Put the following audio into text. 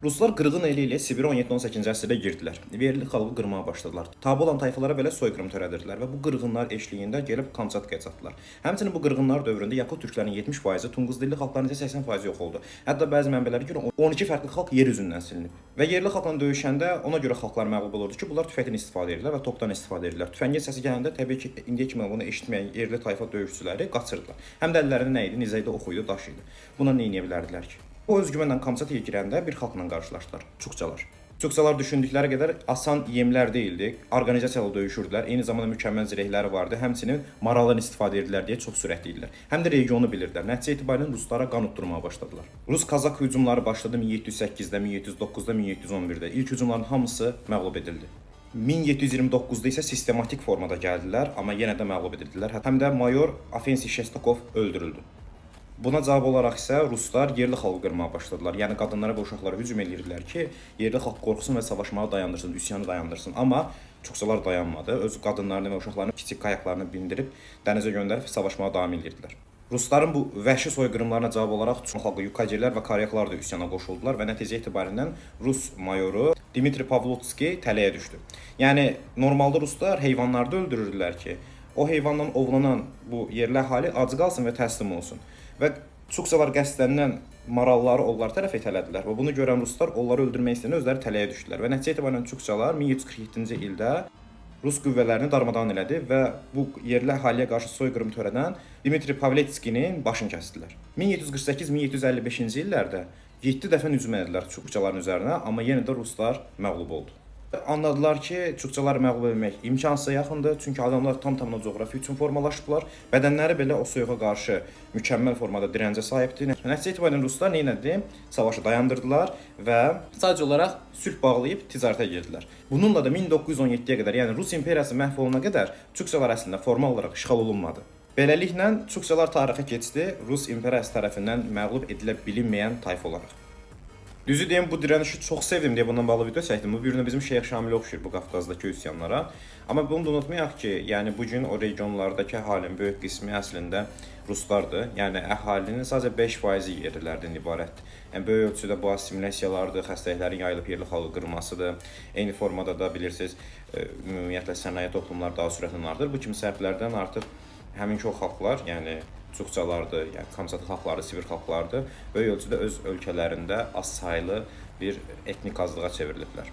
Ruslar qırğın eli ilə Sibirə 17-18-ci əsrdə girdilər və yerli xalqı qırmağa başladılar. Tabe olan tayfalara belə soyqırım törədirdilər və bu qırğınlar eşliyində gəlib Kamçatkaya çatdılar. Həmçinin bu qırğınlar dövründə Yakut türklərinin 70%, Tunquz dilli xalqların isə 80% yox oldu. Hətta bəzi mənbələrə görə 12 fərqli xalq yer üzündən silinib. Və yerli xalqla döyüşəndə ona görə xalqlar məğlub olurdu ki, bunlar tüfəngdən istifadə edirlər və topdan istifadə edirlər. Tüfəngin səsi gələndə təbii ki, indiyə kimi bunu eşitməyən yerli tayfa döyüşçüləri qaçırdılar. Həm də əllərində nə idi? Nizə idi, ox idi, daş idi. Buna nə edə bilərdilər ki? O özgüvənlə Kamçatkaya girəndə bir xalqla qarşılaşdılar. Çukçalar. Çukçalar düşündükləri qədər asan yemlər deyildi. Orqanizasiyalı döyüşürdülər. Eyni zamanda mükəmməl zirehləri vardı. Həmçinin maraldan istifadə edirdilər deyə çox sürətli idilər. Həm də regionu bilirdilər. Nəticə etibarilə ruslara qan utdurmağa başladılar. Rus-Kazak hücumları başladı 1708-də, 1709-da, 1711-də. İlk hücumların hamısı məğlub edildi. 1729-da isə sistematik formada gəldilər, amma yenə də məğlub edildilər. Həm də mayor Afensi Şestakov öldürüldü. Buna cavab olaraq isə ruslar yerli xalqı qırmağa başladılar. Yəni qadınlara və uşaqlara hücum edirdilər ki, yerli xalq qorxsun və savaşmağı dayandırsın, üsyanı dayandırsın. Amma çoxsalar dayanmadı. Öz qadınlarını və uşaqlarını kiçik qayıqlarına bindirib dənizə göndərib savaşmağa davam edirdilər. Rusların bu vəhşi soyqırımlarına cavab olaraq çox xalqı Yukagirlər və Karyaklar da üsyana qoşuldular və nəticə etibarilə Rus mayoru Dmitri Pavlotski tələyə düşdü. Yəni normalda ruslar heyvanları da öldürürdülər ki, o heyvandan ovlanan bu yerli əhali acı qalsın və təslim olsun. Və Çukçalar qəsdəndən maralları onlar tərəf itələdilər və bunu görən ruslar onları öldürmək istəyəndə özləri tələyə düşdülər və nəticə etibarilə Çukçalar 1747-ci ildə Rus qüvvələrini darmadağın elədi və bu yerli əhaliyə qarşı soyqırım törədən Dmitri Pavletskinin başını kəsdilər. 1748-1755-ci illərdə 7 dəfə hücum etdilər Çukçaların üzərinə, amma yenə də ruslar məğlub oldu. Anladılar ki, Çukçaları məğlub etmək imkansıza yaxındır, çünki adamlar tam-tamına coğrafi üçün formalaşıblar. Bədənləri belə o soyuğa qarşı mükəmməl formada dirəncə sahibdir. Nəticə etibarilə ruslar nə etdi? Savaşı dayandırdılar və sadəcə olaraq sülh bağlayıb ticarətə girdilər. Bununla da 1917-yə qədər, yəni Rus imperiyası məhv olana qədər Çukçalar əslində formal olaraq işğal olunmadı. Beləliklə Çukçalar tarixə keçdi, Rus imperiyası tərəfindən məğlub edilə bilinməyən tayfa olaraq. Düzü deyim, bu direnişi çox sevdim deyə bundan bağlı video çəkdim. Bu bir növ bizim Şeyx Şamilə oxşayır bu Qafqazdakı üsyanlara. Amma bunu da unutmayaq ki, yəni bu gün o regionlardakı əhalinin böyük qismi əslində ruslardır. Yəni əhalinin sadəcə 5%-i yerlilərdən ibarətdir. Yəni böyük ölçüdə bu assimilyasiyalardır, xəstəliklərin yayılıb yerli xalqı qırmasıdır. Eyni formada da bilirsiniz, ümumiyyətlə sənaye toplumlar daha sürətlə artır. Bu kimi səbəblərdən artıq həminki o xalqlar, yəni Çukçalardır, yəni Kamçatka xalqları, Sibir xalqlarıdır, böyük ölçüdə öz ölkələrində az saylı bir etnik azlığa çevriliblər.